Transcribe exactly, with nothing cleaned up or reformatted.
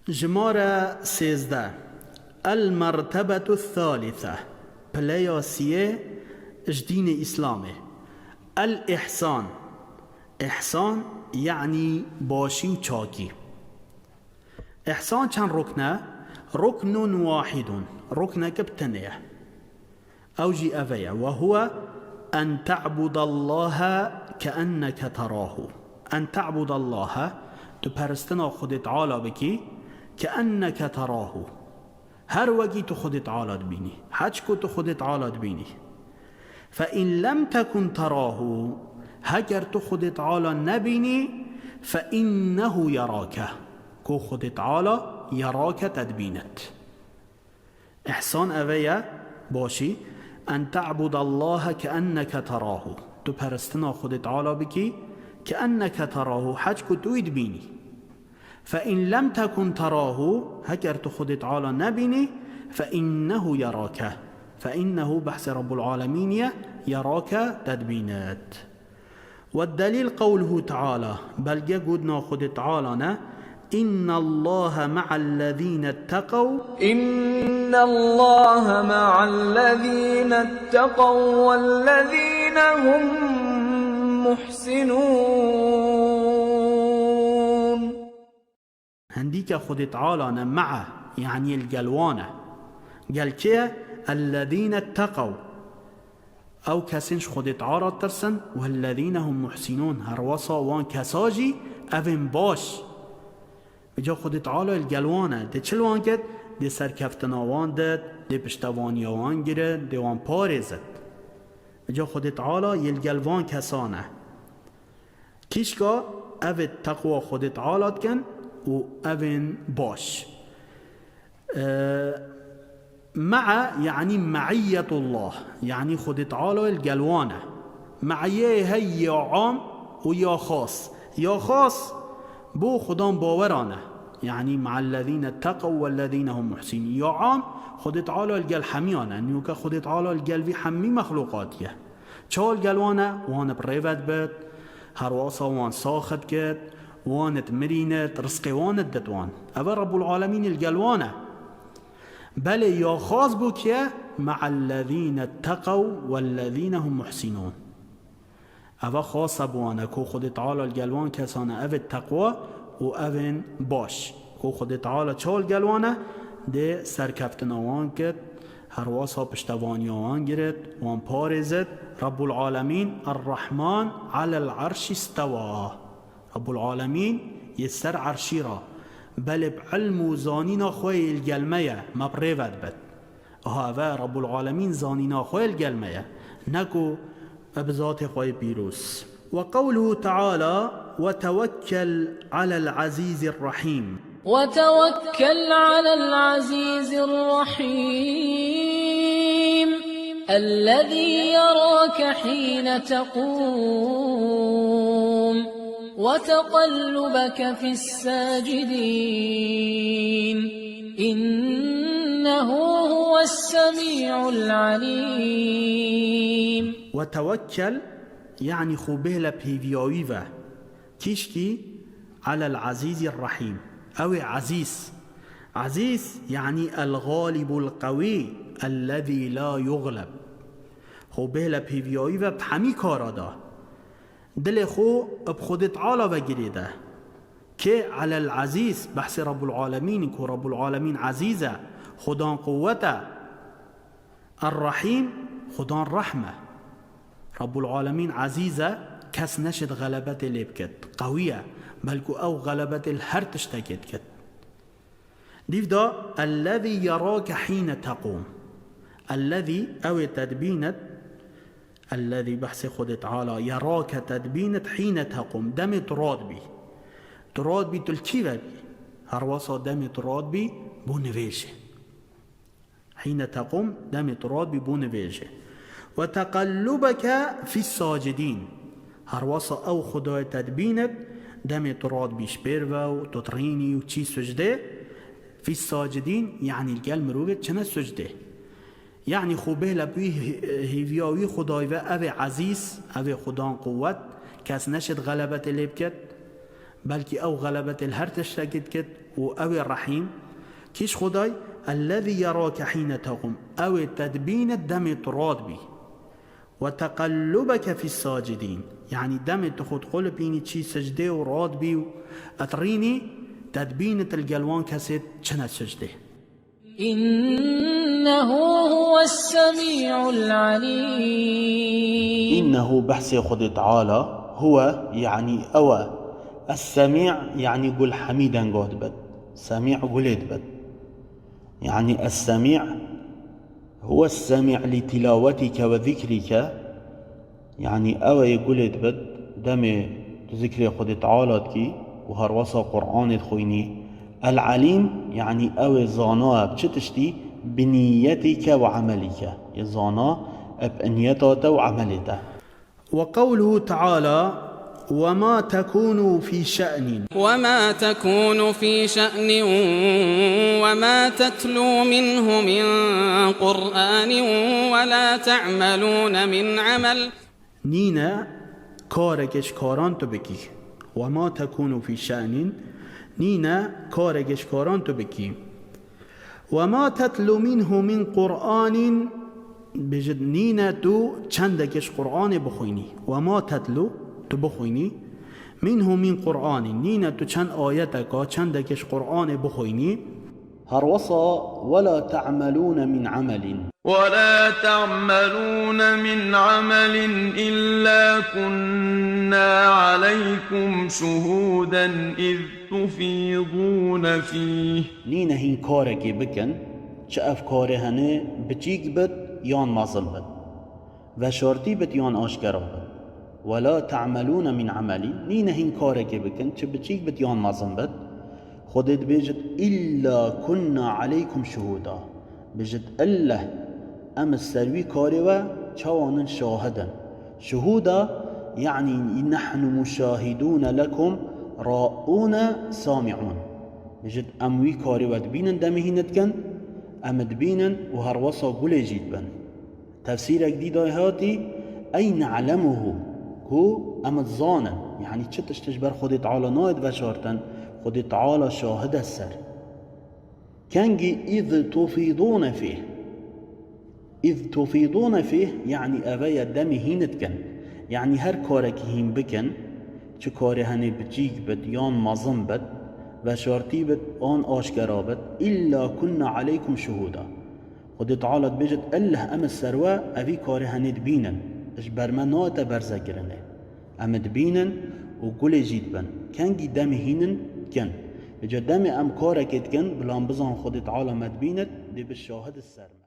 Jimare sêzdeh. El-mertebetu thalithe. Pileya siyê ji dînê Îslamê. El-ihsan. Ihsan, yanî başî û çakî. Ihsan çend rukn e? Ruknun wahidun. Rukneke bi tenê ye. Ew jî ev e ye. Ve huwe en te'budallaha keenneke terahu. En te'budallaha, tu peristina Xwedê Teala bikî, keenneke terahu. Her wekî tu Xwedê Teala dibînî. Heçku tu Xwedê Teala dibînî. Fe in lem tekun terahu, heger tu Xwedê Teala nebînî, fe innehu yerake. Ku Xwedê Teala yerake te dibînit. Ihsan ev e ye, başî, en te'budallaha keenneke terahu. Tu peristina Xwedê Teala bikî, keenneke terahu, heçku tu wî dibînî. Fe in lem tekun terahu, heger tu Xwedê Teala nebînî, fe innehu yerake. Fe innehu behsê Rabbul Alemîn ye, yerake te dibînit. والدليل قوله تعالى، belge gotina Xwedê Teala ne, إن الله مع الذين اتقوا إن الله مع الذين اتقوا والذين هم محسنون. Hindîke Xwedê Teala ne, me'e, yanî li gel wan e. Gel kê ye? Ellezîne tteqew. Ew kesên ji Xwedê Teala ditirsin, wellezîne hum muhsînûn, herwesa wan kesa jî evên baş. Vêca Xwedê Teala li gel wan e, dê çi li wan ket? Dê serkeftina wan dit, dê piştevaniya wan girit, dê wan parêzit. Vêca Xwedê Teala yê li gel van kesan e. Kîşka ev ê teqwa Xwedê Teala dikin û ev ên baş. Ee, me'e, yanî me'iyetullah, yanî Xwedê Teala li gel wan e. Me'iyeyê hey ya am û ya xas. Ya xas bo Xudan baweran e. Yanî me'ellezîne tteqew wellezîne hum muhsînûn. Ya am, Xwedê Teala li gel hemiyan e. Nûke Xwedê Teala li gel vî hemî mexlûqatî ye. Çawa li gel wan e? Wan bi rê ve dibit, herwasa wan saxit kit, wan dimirînit, rizqê wan didit wan. Ev e Rabbul Alemîn li gel wan e. Belê ya xas bû kê? Me'ellezîne tteqew wellezîne hum muhsînûn. Ev e xasa bi wan e ku Xwedê Teala li gel wan kesan e, ev ê teqwa û ev ên baş. Ku Xwedê Teala çawa li gel wan e, dê serkeftina wan kit, herwasa piştevaniya wan girit, wan parêzit. Rabbul Alemîn, Errahman alel erşî stewa. Rabbul Alemîn yê ser erşî ra, belê bi ilm û zanîna xwe yê li gel me ye, me bi rê ve dibit. Aha, ev e Rabbul Alemîn zanîna xwe li gel me ye. Ne ku bi zatê xwe yê pîroz. وقوله تعالى: وتوكل على العزيز الرحيم. وتوكل على العزيز الرحيم الذي يراك حين تقوم وتقلبك في الساجدين إنه هو السميع العليم. وتوكل، يعني xwe bêhle bi hêviya wî ve. Kîşkî, على العزيز الرحيم. Ew ê ezîz. Ezîz, yani الغالب القوي الذي لا يغلب. Xwe bêhle bi hêviya wî ve bi hemî kara de. Dilê xwe bi Xwedê Teala ve girêde. Kê على العزيز, behsê Rabbul Alemîn, ku Rabbul Alemîn ezîz e, Xudan quwwet e. Er-Rahîm, Xudan rehm e. Rabbul Alemîn ezîz e, kes neşêt xelebetê lê bikit. Qewî ye, belku ew xelebetê li her tiştekê dikit. Dîv de, ellezî yerake hîne teqûm. Ellezî, ew ê te dibînit, ellezî behsê Xwedê Teala, yerake te dibînit hîne teqûm, demê tu radibî. Tu radibî, tu li kî ve bî? Herwasa demê tu radibî, bo nivêjê. Hîne teqûm, demê tu radibî bo nivêjê. Ve teqellubeke fî sacidîn. Herwasa ew Xwedayê te dibînit, demê tu radibî ji pêr ve û tu dirînî û çî sucdê. Fî sacidîn, yanî li gel mirovê çine sucdê. Yanî xwe bêhle bi wî hê-, hêviya wî Xwedayê ve, ev ê ezîz, ev ê Xudan quwwet, kes neşêt xelebetê lê biket. Belkî ew xelebetê li her tiştekî dikit û ew ê rehîm. Kî ji Xwedayê? Ellezî yerake hîne teqûm. Ew ê te dibîne demê tu radibî. Ve teqellubeke fî sacidîn. Yanî demê tu xwe diqulipînî çî sicdê û radibî û etrînî, te dibîne tu li gel wan kesê çine sicdê. إنه هو السميع العليم. Înnehu, behsê Xwedê Teala, huwe, yanî ew e, es-semî, yanî gul hemî denga dibet. Semî gulê dibet. Yanî es-semî, huwe es-semî li tilawetike ve zikrike. Yanî ew ê gulê dibit, demê tu zikrê Xwedê Teala dikî û herwesa Qur'anê dixwînî. El-Elîm, yanî ew ê zana e bi çi tiştî, bi niyetîke ve emelîke. Ê zana e bi niyeta te û emelê te. Ve qewluhu Teala, "Ve ma tekûnû fî şe'nin." وما تكون في شأن وما تتلو منه من قرآن ولا تعملون من عمل. Nîne karekê ji karan tu bikî. Ve ma tekûnû fî şe'nin. Nîne karekê ji karan tu bikî. Ve ma tetlu minhu min Qur'anin. Bijit nîne tu çendekê ji Qur'anê bixwînî. Ve ma tetlu, tu bixwînî. Minhu min Qur'anin. Nîne tu çend ayeteka, çendekê ji Qur'anê bixwînî. Herwesa, "Ve la te'melûne min emelin." ولا تعملون من عمل إلا كنا عليكم شهودا إذ تفيضون فيه. Nîne hîn karekê bikin, çi ev karê hene biçîk bit yan mezin bit. Veşartî bit yan aşkera bit. Ve la te'melûne min emelî, nîne hîn karekê bikin, çi biçîk bit yan mezin bit. Xwedê dibêjit, "Îlla kunna aleykum şuhûda." Bijit, "Illeh, em li ser wî karê we çawanin şahid in." Şuhûda, yanî nehnu muşahidûne lekum ra'ûne sami'ûn. Bijit, "Em wî karê we dibînin demê hîn dikin, em dibînin û herwesa gulê jî dibin." Tefsîrek dî dayhatî, "Ey ne'lemuhu", ku em dizanin, yanî çi tişt ji ber Xwedê Teala nayê veşartin, Xwedê Teala şahid e ser. Kengî, "Îz tufîdûne fîh." "Îz tufîdûne fîh", yanî eve ye demê hîn dikin. Yanî her karekî hîn bikin, çi karê henê biçîk bit yan mezin bit, veşartî bit an aşkera bit, "Îlla kunna aleykum şuhûda." Xwedê Teala dibêjit, "Elleh em li ser we evî karê henê dibînin, ji ber me nayete berzekirinê." Em ê dibînin û gulê jî dibin. Kengî demê hînin dikin. Vêca demê em karekê dikin, bila em bizan Xwedê Teala me dibînit, dê bi şahid ser me.